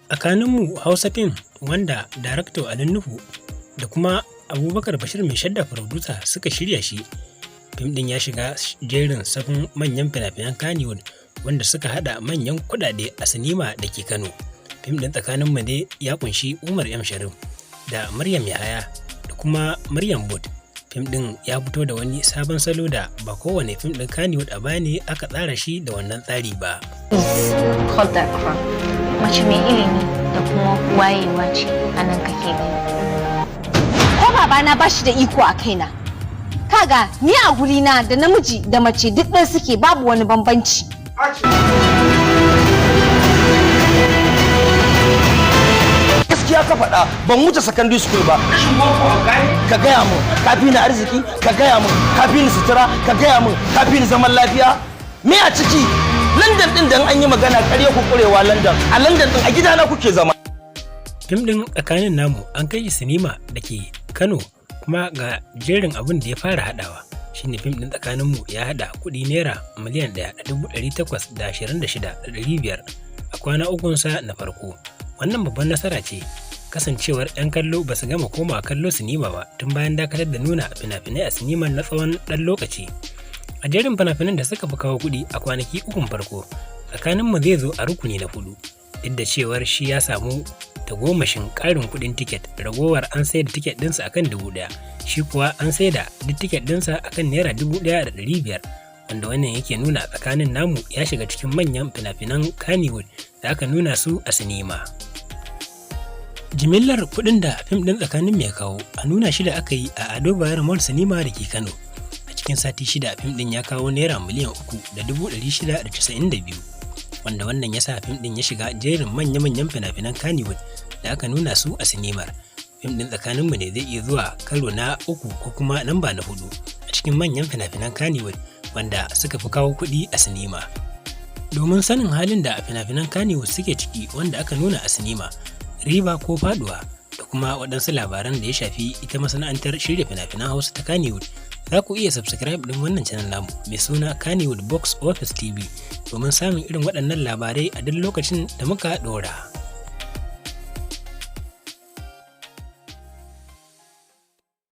Tsakaninmu Hausa Fim, wanda Darakto Ali Nuhu da kuma Abubakar Bashir Mai Shadda Producer suka shirya shi. Fim ɗin ya shiga jerin safin manyan fina-finan Kannywood wanda suka haɗa manyan kuɗaɗe a sinima da ke Kano. Fim ɗin Tsakaninmu dai ya ƙunshi Umar M. Sharif da Maryam Yahaya da kuma Maryam Booth. Fim ɗin ya fito da wani sabon salo da ba kowane fim ɗin Kannywood a baya ne aka tsara shi da wannan tsari ba. Call that crap. Mace mai ilimi da kuma wayewa ce a nan kake gani. Ko babana ba shi da iko a kaina. Kaga, ni a gurina da namiji da mace duk ɗaya suke, babu wani bambanci. Gaskiya ka faɗa, ban wuce secondary school ba. Ka gaya mun, ka fi ni arziki? Ka gaya mun, ka fi ni sutura? Ka gaya mun, ka fi ni zaman lafiya? Me a ciki? London din da an yi magana ƙarya ku kurewa London, a London din a gidana kuke zama. Fim ɗin Tsakanin Namu an kai shi sinima da ke Kano, kuma ga jerin abin da ya fara haɗawa. Shine fim ɗin Tsakaninmu ya haɗa kuɗi ₦1,826,500 a kwana ukunsa na farko. Wannan babban nasara ce, kasancewar 'yan kallo ba su gama komawa kallo sinima ba tun bayan dakatar da nuna fina-finai a siniman na tsawon ɗan lokaci. A jerin fina-finan da suka fi kawo kuɗi a kwanaki ukun farko, Tsakaninmu zai zo a rukuni na hudu, duk da cewar shi ya samu tagomashin ƙarin kuɗin tiket. Ragowar an sayar da tiket ɗinsa akan 1,000, shi kuwa an sayar da duk tiket ɗinsa akan ₦1,500, wanda wannan yake nuna Tsakanin Namu ya shiga cikin manyan fina-finan Kannywood da aka nuna su a sinima. Jimillar kuɗin da fim ɗin Tsakanin ya kawo a nuna shi da aka yi a Ado Bayero Mall Cinema da ke Kano a cikin sati 6, fim ɗin ya kawo ₦3,692,000, wanda wannan ya sa fim ɗin ya shiga jerin manya-manyan fina-finan Kannywood da aka nuna su a sinimar. Fim ɗin Tsakaninmu ne zai iya zuwa karo na uku ko kuma namba na hudu a cikin manyan fina-finan Kannywood wanda suka fi kawo kuɗi a sinima. Domin sanin halin da fina-finan Kannywood suke ciki wanda aka nuna a sinima, riba ko faduwa, da kuma waɗansu labaran da ya shafi ita masana'antar shirya fina-finan Hausa ta Kannywood, za ku iya subscribe ɗin wannan channel namu mai suna Kannywood Box Office TV domin samun irin waɗannan labarai a duk lokacin da muka ɗora.